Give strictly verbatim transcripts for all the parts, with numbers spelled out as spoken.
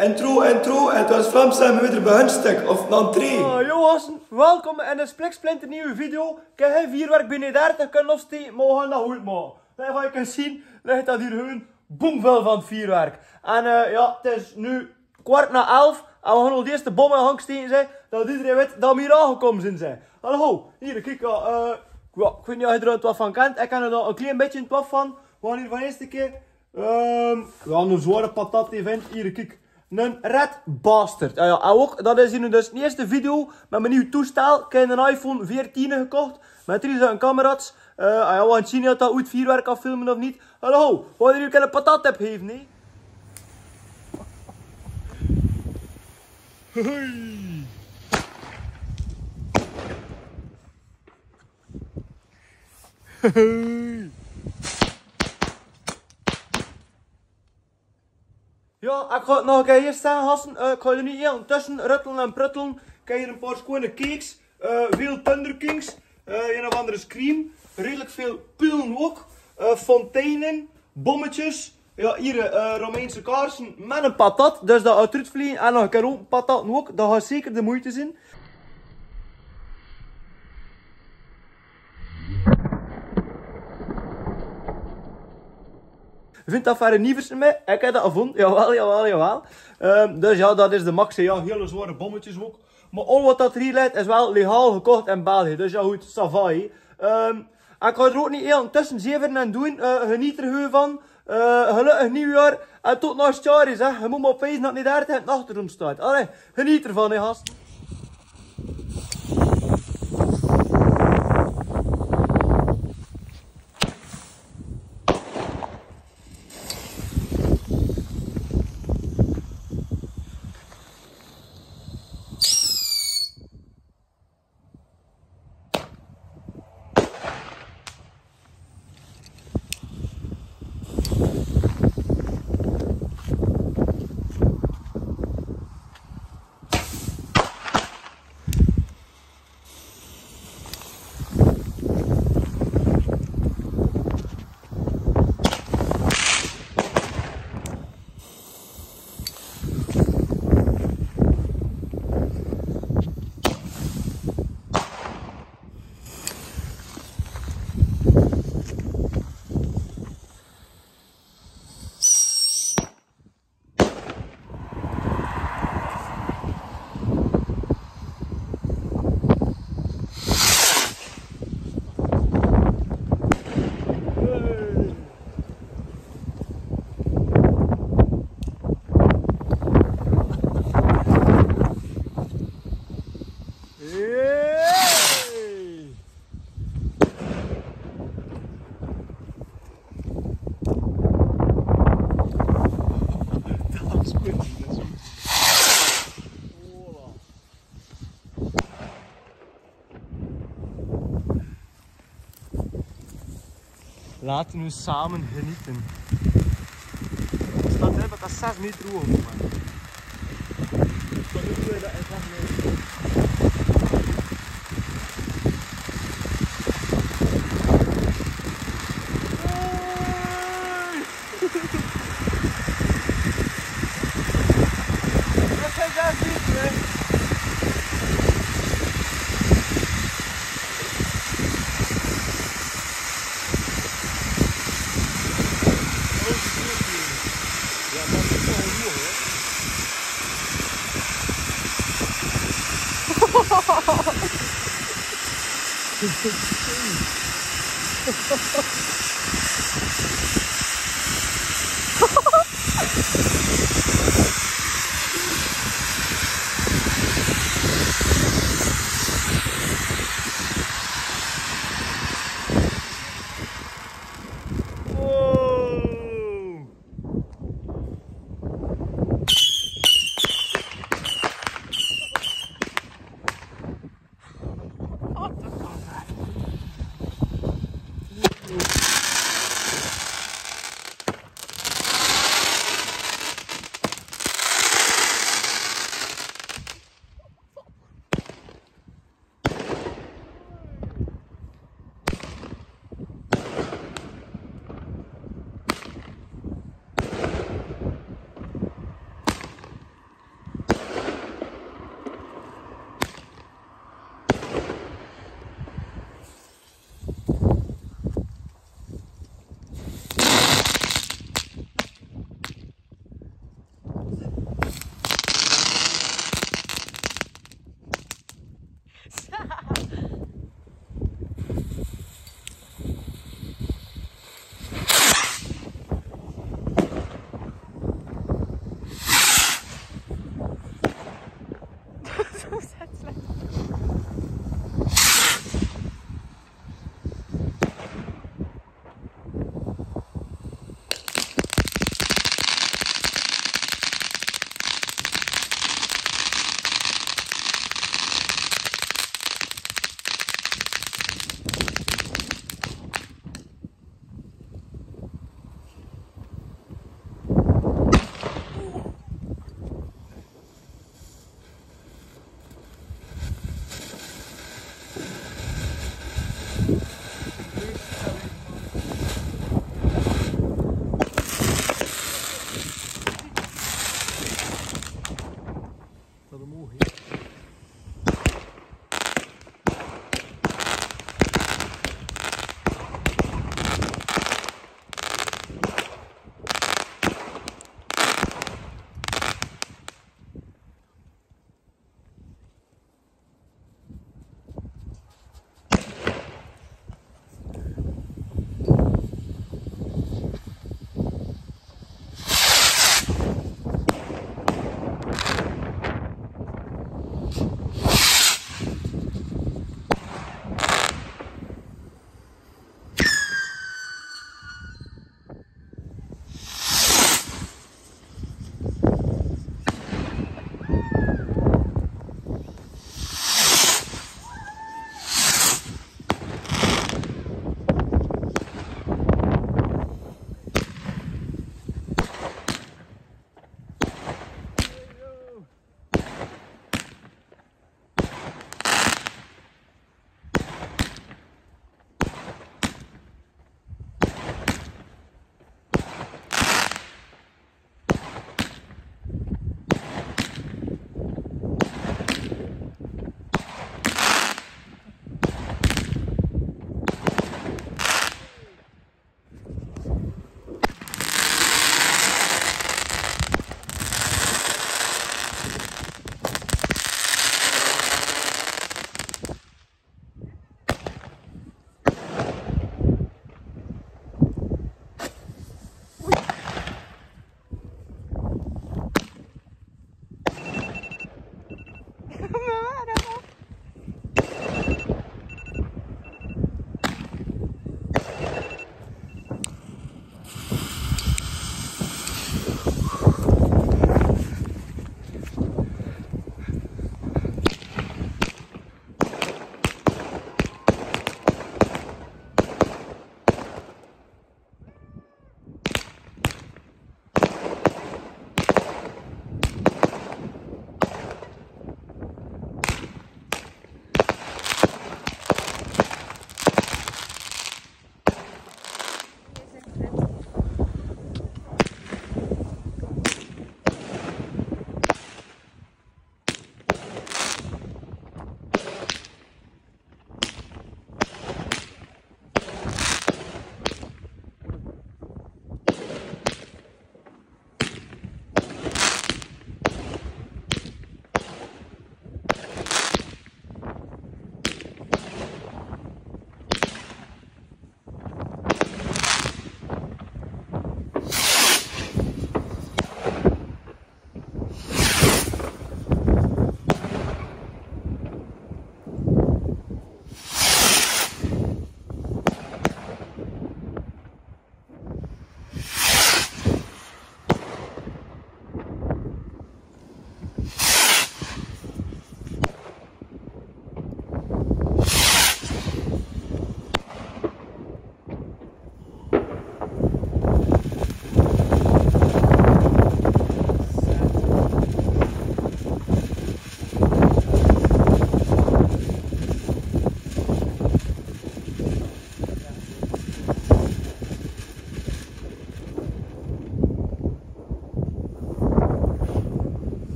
Intro, intro, en 't waas Vlaams en me widder behunstök of nan trie. Ah, jo, gasten, welkom in 'ne spliksplinternieuwe video. Kei, hè, vierwerk bin ich dao, dat kan nog steeds, maar we gaan dat goed maken. Hè, wat ge kint zien, ligk dat hier gewoon bomvol van vierwerk. En, eh, ja, 't is nu kwart na elf, en we gaon al de eerste bomme hank steken, hè. Dat idderein wit dat we hier aangekome zien, hè. Hallo, hier, kiek, ja, eh, ja, ik weet niet of ge d'r wat van kint. Ik ken d'r al 'n klein bietje wat van. We gaon hier van eerste kier Ehm, ja, 'ne zwaore patat, die vent. Hier, kiek. 'Ne Red Bastard. Ja, ja, en ok, dat is hier nu dus de eerste video mit mien nuuj toestel. Ik heb 'nen iPhone veertien gekocht. Mit drie camera's. Eh, ah ja, want zien dat oet vierwerk kan filmen of niet. Hallo, wou geer 'ne patat hebbe, hè? Hey. Ja, ik gaon nog 'ne kier hier staon, gasten. Eh, ik gaon d'r nu hier intösse ruttele en pruttele. Ik heb hier 'n paar schone cakes. Eh, veel Thunder Kings. Eh, een of andere scream. Redelijk veel pelen ok. Eh, fonteinen. Bommetjes. Ja, hier, eh, Romeinse kaarsen. Mit 'n patat. Dus dat 't oet vleeg. En nog 'ne kier 'n patat ok. Dat gaon zeker de moeite zien. Vin dat v'r 'n nievers mit? Ik heb dat gevonde. Jawel, jawel, jawel. Ehm, dus ja, dat is de max, hè. Ja, hele zwaore bommetjes ok. Maar al wat dat hier ligk, is wel legaal gekocht in België. Dus ja, good, ça va, hè. Ehm, ik gaon d'r ok nu intösse zeveren en doen. Eh, geniet d'r gewoon van. Eh, gelukkig nuujjaor. En tot nao 't jaor, hè. Ge mót maar oppasse dat 't neet dao achter óm steit. Allee, geniet d'r van, hè, gasten. Hey! Dat is goed. Dat is goed. Voilà. Laten we samen genieten. Staat er bij zes meter hoog, man. Tot nu toe is dat echt nog niet. Hey!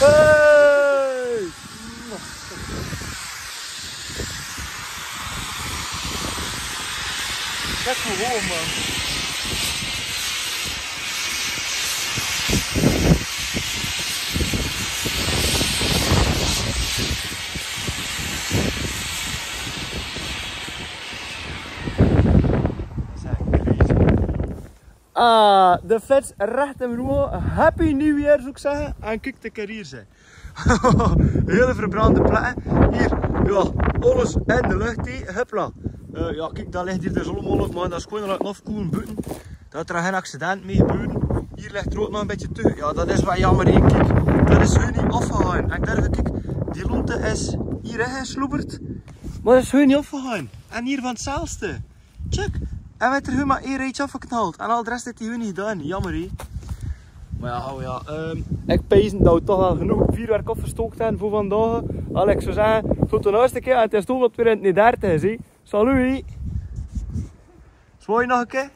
Hey! Kijk hoe hoog, man. Ah, de flats recht in Roermond. Happy New Year, zou ik zegge. En kiek, de carrière, zeg. Hele verbrande plekke. Hier, ja, alles in de lucht, hè. Hupla. Eh, ja, kiek, dat ligt hier dus allemaol op, man. Dat is gewoon aan 't afkoele boete. Dat d'r gein accident mee gebeure. Hier ligt d'r ouch nog e bietje te. Ja, dat is waal jaomer, hè. Kiek, dat is hie neet aafgehaoje. En dao, kiek, die loonte is hie geslobberd. Mer dat is hie neet aafgehaoje. En hie van 't zelfde. Check. En weurt d'r hie mer ein rietje aafgeknald. En al de rest haet d'r hie neet gedaon. Jaomer, hè. Mer ja, ho, ja. Ehm, ik peins dat we toch waal genóg vuurwerk aafgestoke höbbe veur vandaag. Allee, ik zou zegge, tot de naaste kier. En 't is toch tot twieëdoezend dertig, hè. Salut. Zwaai nog 'ne kier.